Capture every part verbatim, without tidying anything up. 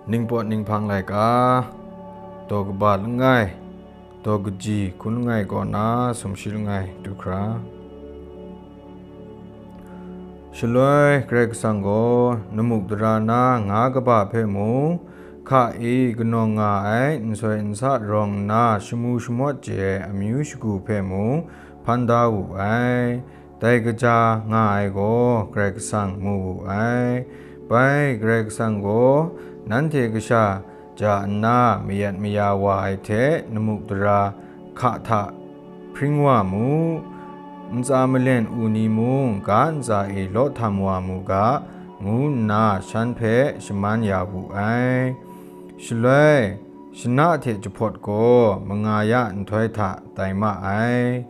Ningpawt Ninghpang Laika, daw kaba langai, daw kaji hkun langai kaw na sumshi langai du hkra. Shaloi Karai Kasang gaw namuk dara na nga kaba hpe mung, hka e kanawng nga ai nsoi nsa rawng nna shamu shamawt chye ai amyu shagu hpe mung hpan da wu ai. Dai kaja nga ai gaw Karai Kasang mu wu ai. Bai Karai Kasang gaw nanhte kasha ja nna mayat maya wa ai hte namuk dara hka hta hpring wa mu, ntsa malen u ni mung ga ntsa e law htam wa mu ga, ngu nna shan hpe shaman ya wu ai. Shaloi, shana hte jahpawt gaw manga ya nhtoi hta tai ma ai.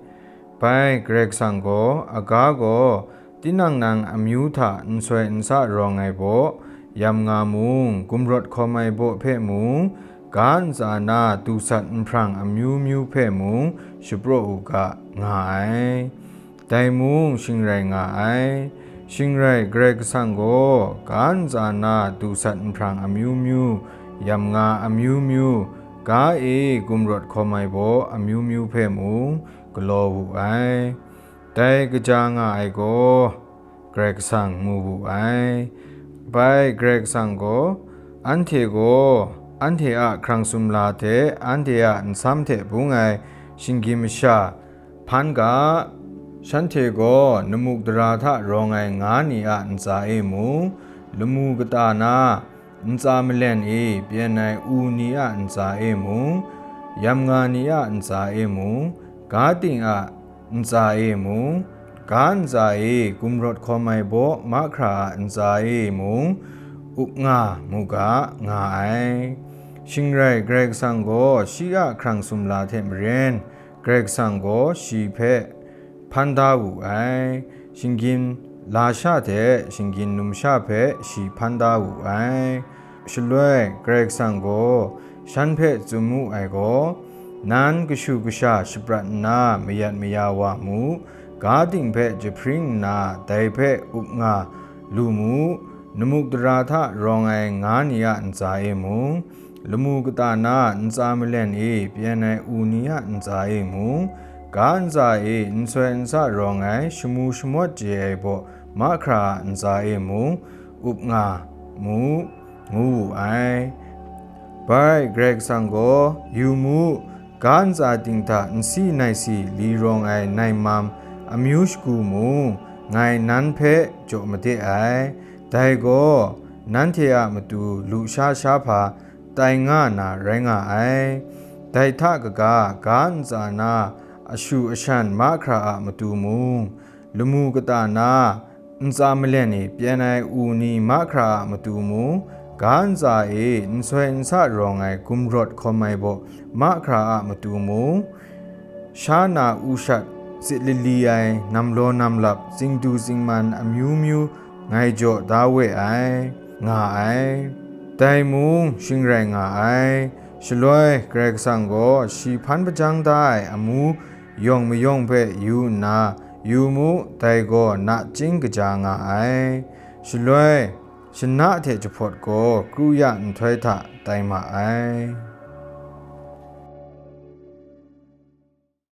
Bai Karai Kasang gaw, aga gaw, tinang nang amyu hta nsoi nsa rawng ai baw, yam nga mung, gumrawt hkawm ai baw hpe mung, ga ntsa na dusat nhprang amyu myu hpe mung shapraw u ga, nga ai. Dai mung shing rai nga ai. Shing rai Karai Kasang gaw, ga ntsa na dusat nhprang amyu myu, yam nga amyu myu, ga e gumrawt hkawm ai baw amyu myu hpe mung galaw wu ai. Dai kaja nga ai gaw, Karai Kasang mu wu ai. Bai Karai Kasang gaw, anhte gaw, anhte a hkrang sumla hte anhte a nsam hte bung ai shinggyim masha hpan ga, shanhte gaw namuk dara hta rawng ai nga ni a ntsa e mung, lamu kata na ntsa malen e pyen ai u ni a ntsa e mung, yam nga ni a ntsa e mung, ga ting a ntsa e mung, ga ntsa e gumrawt hkawm ai baw mahkra a ntsa e mung, up nga mu ga, nga ai. Shing rai Karai Kasang gaw shi a hkrang sumla hte maren, Karai Kasang gaw shi hpe hpan da wu ai. Shinggyim lasha hte shinggyim numsha hpe shi hpan da wu ai. Shaloi Karai Kasang gaw shan hpe tsun wu ai gaw, nan kashu kasha shaprat nna mayat maya wa mu, ga ting hpe jahpring nna dai hpe up nga lu mu, namuk dara hta rawng ai nga ni a ntsa e mung, lamu kata na ntsa malen e pyen ai u ni a ntsa e mung, ga ntsa e nsoi nsa rawng ai shamu shamawt chye ai baw mahkra a ntsa e mung, up nga mu, ngu wu ai. Bai Karai Kasang gaw, yu mu, ga ntsa ting hta nsi naisi li rawng ai naimam amyu shagu mung, ngai nan hpe jaw made ai. Dai gaw, nanhte a matu lusha sha hpa tai nga na rai nga ai. Dai hta kaga, ga ntsa na ashu ashan mahkra a matu mung, lamu kata na ntsa malen e pyen ai u ni mahkra a matu mung, ga ntsa e nsoi nsa rawng ai gumrawt hkawm ai baw mahkra a matu mung, sha na u shat, sit lali ai, namlaw namlap, tsingdu tsingman amyu myu ngai jaw da we ai, nga ai. Dai mung shing rai nga ai. Shaloi Karai Kasang gaw shi hpan hpajang da ai amu yawng mayawng hpe yu nna, yu mu, dai gaw nachying kaja nga ai. Shaloi, shana hte jahpawt gaw kru ya nhtoi hta tai ma ai.